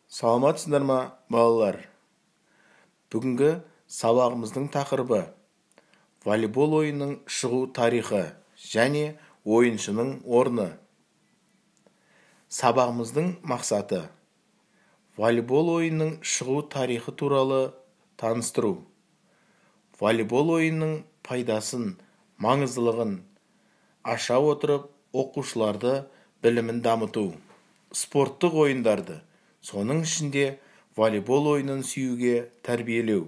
Саламатсыздар ма, балалар? Бүгінгі сабағымыздың тақырыбы волейбол ойынының шығу тарихы және ойыншының орны. Сабағымыздың мақсаты волейбол ойынының шығу тарихы туралы таныстыру, волейбол ойынының пайдасын, маңыздылығын аша отырып, оқушыларды білімін дамыту, спорттық ойындарды, соның ішінде волейбол ойынын сүюге тәрбиелеу.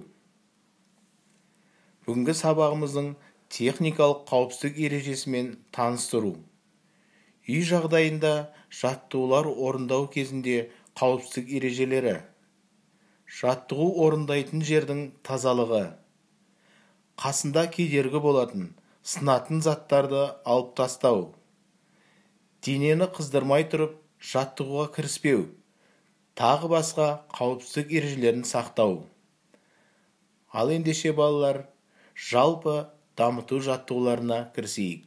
Бүгінгі сабағымыздың техникалық қауіпсіздік ережесімен таныстыру. Үй жағдайында жаттығулар орындау кезінде қауіпсіздік ережелері. Жаттығу орындайтын жердің тазалығы. Қасында кедергі болатын, сынатын заттарды алып тастау. Денені қыздырмай тұрып жаттығуға кіріспеу. Тағы басқа қауіпсіздік ережелерін сақтау. Ал ендеше, балалар, жалпы дамыту жаттығуларына кірісейік.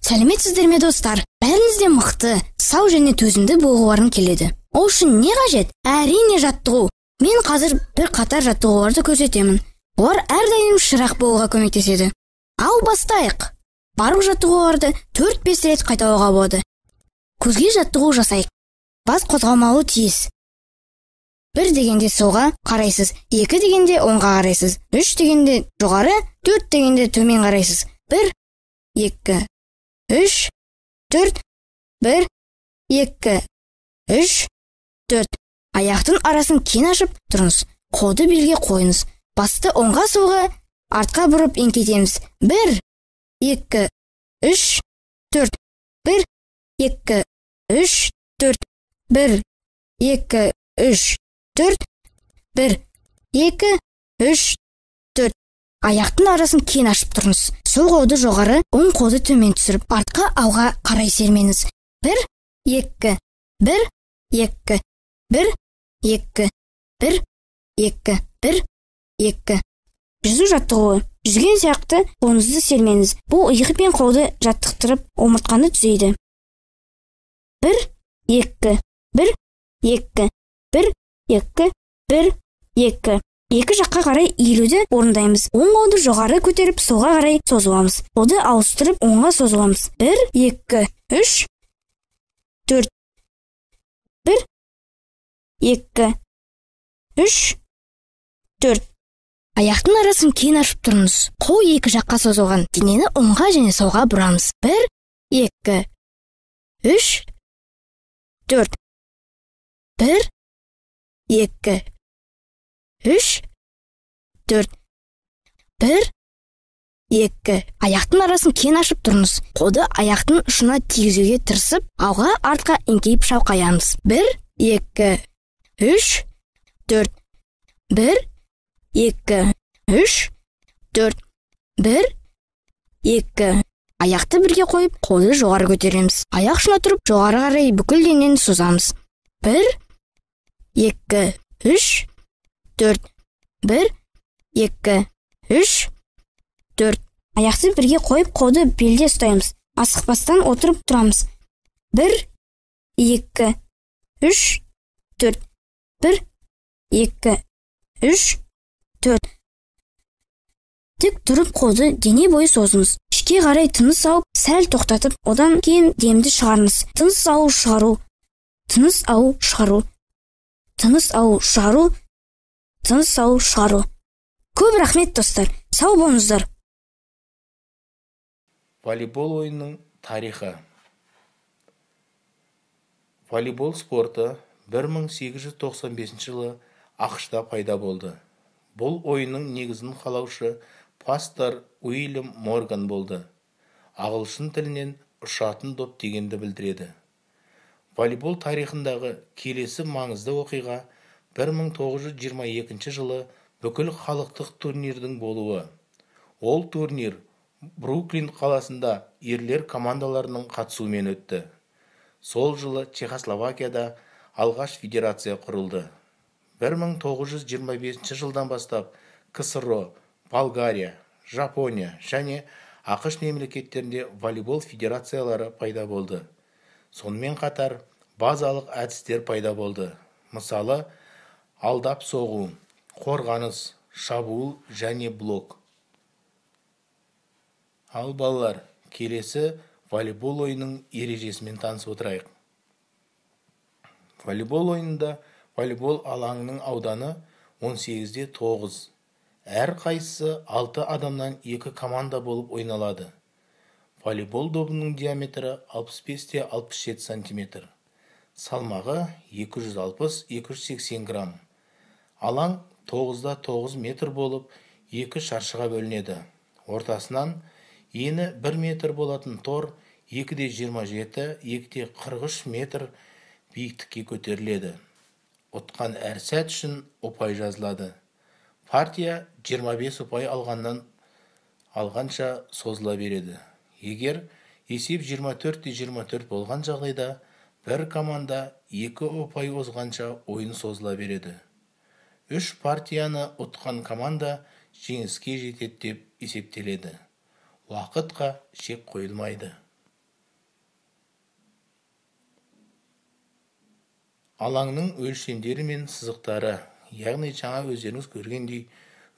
Сәлеметсіздер ме, достар? Бәріңіз де мықты, сау және төзімді болғыларың келеді. Ол үшін не қажет? Әрине, жаттығу. Мен қазір бір қатар жаттығуларды көрсетемін. Олар әрдайым шырақ болуға көмектеседі. Ал бастайық. Барлық жаттығуларды 4-5 рет қайталауға болады. Көзге жаттығу жасайық. Бас қозғалмауы тиіс. 1 дегенде солға қарайсыз, 2 дегенде оңға қарайсыз, 3 дегенде жоғары, 4 дегенде төмен қарайсыз. 1, 2, 3, 4, 1, 2, 3, 4. Аяқтың арасын кең ашып тұрыңыз. Қолды белге қойыңыз. Басты оңға, солға, артқа бұрып еңкейтеміз. 1, 2, 3, 4, 1, 2, 3, 4, 1, 2, 3, 4, 1, 2, 3, 4. Аяқтың арасын кең ашып тұрыңыз. Сол қолды жоғары, оң қолды төмен түсіріп, артқа, алға қарай сермеңіз. 1, 2, 1, 2, 1, 2, 1, 2, 1, 2. Жүзу жаттығуы. Жүзген сияқты қолыңызды сермеңіз. Бұл иық пен қолды жаттықтырып, омыртқаны түзейді. 1, 2, 1, 2, 1, 2, 1, 2. Екі жаққа қарай иілуді орындаймыз. Оң қолды жоғары көтеріп, солға қарай созыламыз. Қолды ауыстырып, оңға созыламыз. 1, 2, 3, 4, 1, 2, 3, 4. Аяқтың арасын кең ашып тұрыңыз. Қол екі жаққа созылған. Денені оңға және солға бұрамыз. 1, 2, 3, 4, 1, 2, 3, 4, 1, 2. Аяқтың арасын кең ашып тұрыңыз. Қолды аяқтың ұшына тигізуге тырысып, алға, артқа еңкейіп шалқаямыз. 1, 2, 3, 4, 1, 2, 3, 4, 1, 2. Аяқты бірге қойып, қолды жоғары көтереміз. Аяқ ұшына тұрып, жоғары қарай бүкіл денені созамыз. 1, 2, 3, 4, 1, 2, 3, 4. Аяқты бірге қойып, қолды белде ұстаймыз. Асықпастан отырып тұрамыз. 1, 2, 3, 4, 1, 2, 3, 4. Тік тұрып қолды дене бойы созыңыз. Ішке қарай тыныс алып, сәл тоқтатып, одан кейін демді шығарыңыз. Тыныс алу, шығару, тыныс алу, шығару, тыныс алу, шығару, тыныс алу, шығару. Көп рахмет, достар. Сау болыңыздар. Волейбол ойынының тарихы. Волейбол спорты 1895 жылы АҚШ-та пайда болды. Бұл ойынның негізін қалаушы пастор Уильям Морган болды. Ағылшын тілінен ұшатын доп дегенді білдіреді. Волейбол тарихындағы келесі маңызды оқиға 1922 жылы бүкіл халықтық турнирдің болуы. Ол турнир Бруклин қаласында ерлер командаларының қатысуымен өтті. Сол жылы Чехословакияда алғаш федерация құрылды. 1925 жылдан бастап КСРО, Болгария, Жапония және АҚШ мемлекеттерінде волейбол федерациялары пайда болды. Сонымен қатар базалық әдістер пайда болды. Мысалы, алдап соғу, қорғаныс, шабуыл және блок. Ал балалар, келесі волейбол ойынының ережесімен танысып отырайық. Волейбол ойынында волейбол алаңының ауданы 18-9. Әр қайсысы 6 адамнан 2 команда болып ойналады. Волейбол добының диаметрі 65-67 см. Салмағы 260-280 грамм. Алаң 9-9 метр болып, 2 шаршыға бөлінеді. Ортасынан ені 1 метр болатын тор 2,27, 2,43 метр биіктікке көтеріледі. Ұтқан әр сәт үшін ұпай жазылады. Партия 25 ұпай алғанша созыла береді. Егер есеп 24-24 болған жағдайда, бір команда 2 ұпай озғанша ойын созыла береді. 3 партияны ұтқан команда жеңіске жетеді деп есептеледі. Уақытқа шек қойылмайды. Алаңның өлшемдері мен сызықтары, яғни жаңа өздеріңіз көргендей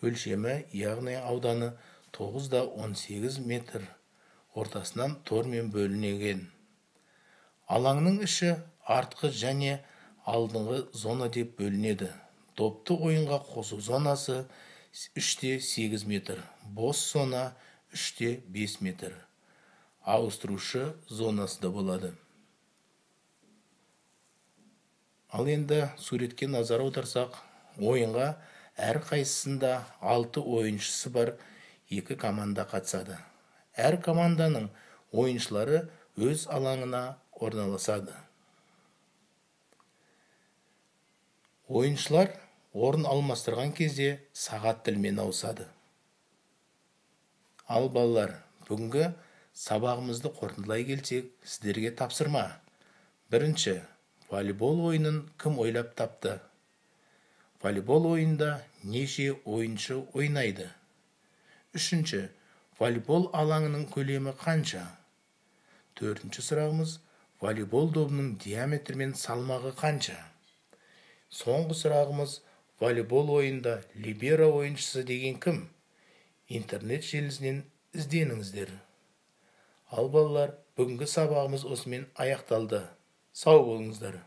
өлшемі, яғни ауданы 9,18 метр, ортасынан тормен бөлінген. Алаңның іші артқы және алдыңғы зона деп бөлінеді. Допты ойынға қосу зонасы 3,8 метр, бос зона 3,5 метр. Ауыстырушы зонасы да болады. Ал енді суретке назар аударсақ, ойынға әр қайсысында 6 ойыншысы бар 2 команда қатысады. Әр команданың ойыншылары өз алаңына орналасады. Ойыншылар орын алмастырған кезде сағат тілімен ауысады. Ал балалар, бүгінгі сабағымызды қорытындылай келсек, сіздерге тапсырма. Бірінші, волейбол ойынын кім ойлап тапты? Волейбол ойында неше ойыншы ойнайды? Үшінші, волейбол алаңының көлемі қанша? Төртінші сұрағымыз, волейбол добының диаметрі мен салмағы қанша? Соңғы сұрағымыз, волейбол ойында либеро ойыншысы деген кім? Интернет желісінен ізденіңіздер. Ал балалар, бүгінгі сабағымыз осымен аяқталды. Сау болыңыздар.